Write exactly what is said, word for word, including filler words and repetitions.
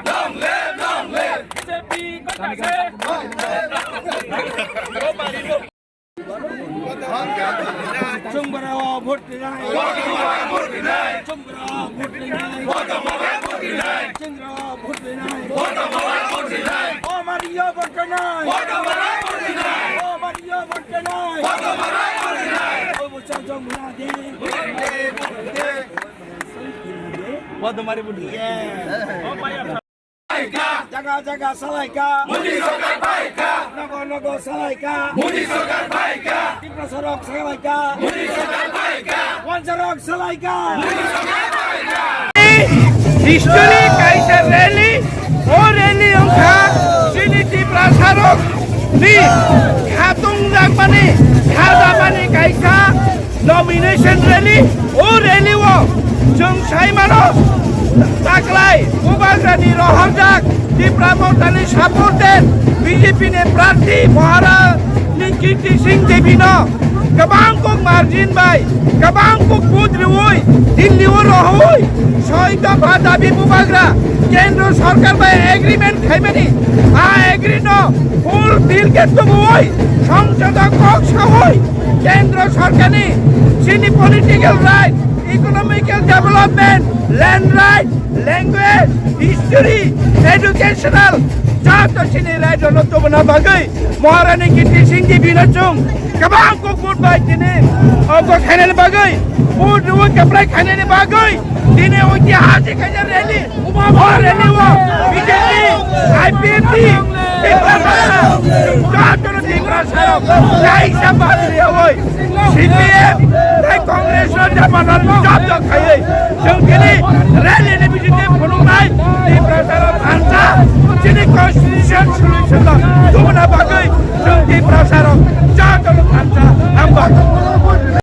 Long live, long live. B J P kotase. Chungrao vote rinai. Chungrao vote rinai. Chungrao vote rinai. Chungrao vote rinai. Vote rinai. O Mario vote rinai. Vote rinai. O Mario vote rinai. Vote rinai. O Mario vote rinai. Vote rinai. Vote rinai. Vote rinai. Vote rinai. Jaga jaga salaika. Modi sarkar phaika. Nogo nogo salaika. Modi sarkar phaika. Tiprasa rok salaika. Modi sarkar phaika. Wansa rok salaika. Modi sarkar phaika. History kaisa rally, o rally wngkha chini Tiprasa rok ni khatung jakmani, khajamani kaisa nomination rally, o rally o chwng sai mano, taklai Bubagrani rohorjak Tipra Mothani supporter B J P ni prarthi Maharani Kirti Singh Devi no kwbang kok margin bai, kwbang kok vote rwi Delhi o rohoi soi dopha dabi Bubagra Kendro Sarkar bai agreement khaimani, a agree no fulfill khe tubui Songsod o kok saui Kendro Sarkar ni chini political right, economical development, land right, language, history, educational, joto chini right no tubuna bagwi Maharani Kirti Singh Devi no chwng kwbang kok vote bai tini obo khainani bagwi, vote rwi kwplai khainani bagwi tini oitihasik kaisa rally. O rally o B J P, I P F T, Tiprasa, jotono Tiprasa rok kaisa bari yawi C P M tei Congress no jamanal joto khaiwi chwng tini rally ni bisingtwi phunuknai Tiprasa rok thansa chini constitution solution no tubuna bagwi chwng Tiprasa rok jotono thansa hamba.